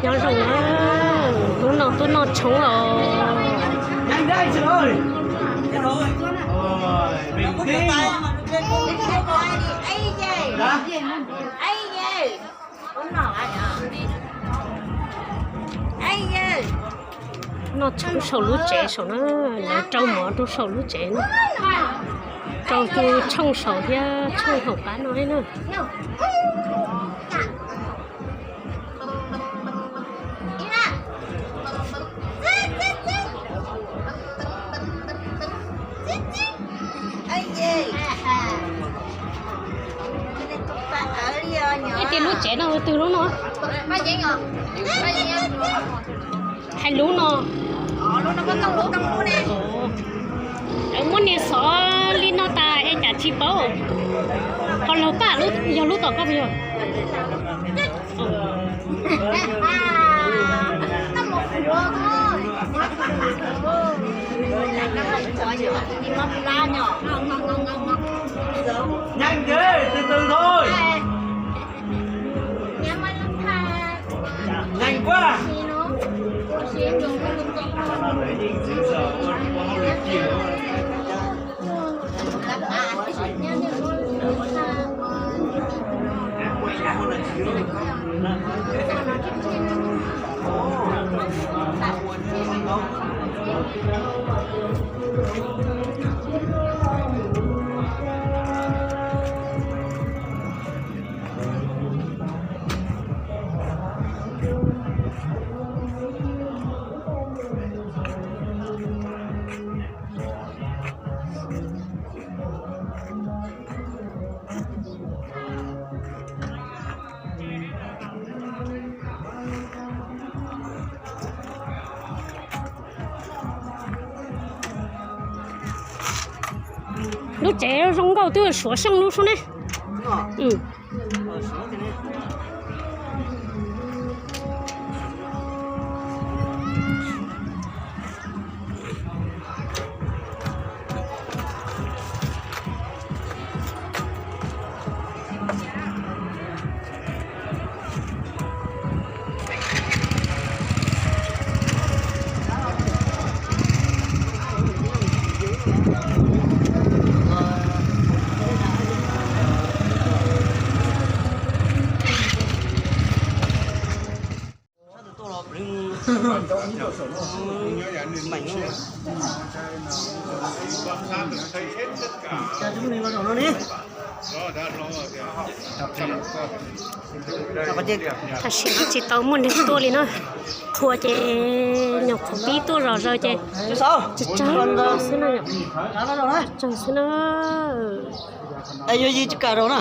Nyob zoo na, hnub no tuaj noj tshoob os. Noj tshoob saum lub tsev saum na, lawv rau mov rau saum lub tsev na, rau tus tshooj saum thiab tshooj hauv qab no na. Ib tias lub tsev no ua twg lub no? Hais lub no. Lawv muab niag xov li no tas es cas tsis paub. Ho laug paj, yog lub tom koj puas yog? Lub tsev zoo nkauj twb suav seej lub sub ne. Tam sim no tsis tau muaj neeg tuaj li na. Qhua ces nyuam qhuav pib tuaj zom zaws ces tsawg tsawg xwb na. Tsawg xwb na. Yuav yi tsis kam rau na.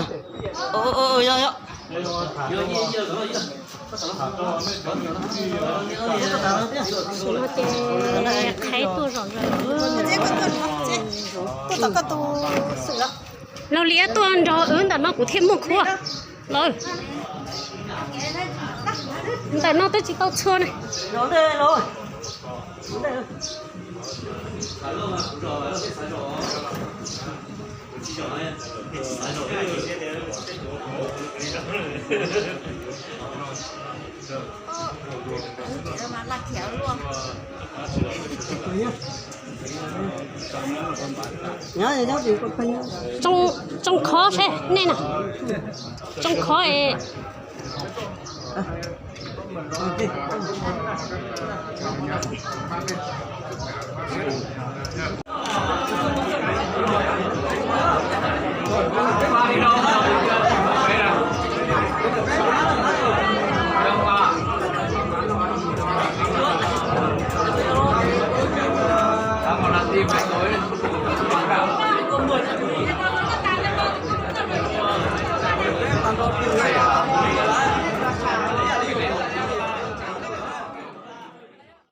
Tam sim no ces qhaib tuaj zom zaws. Laug Liab tuaj nrog wb ntawm no kuv thiaj muaj qhua. Lawm, ntawm no twb tsis tau txhua ne. Tsoo khov seb nej na. Tsoo khov es.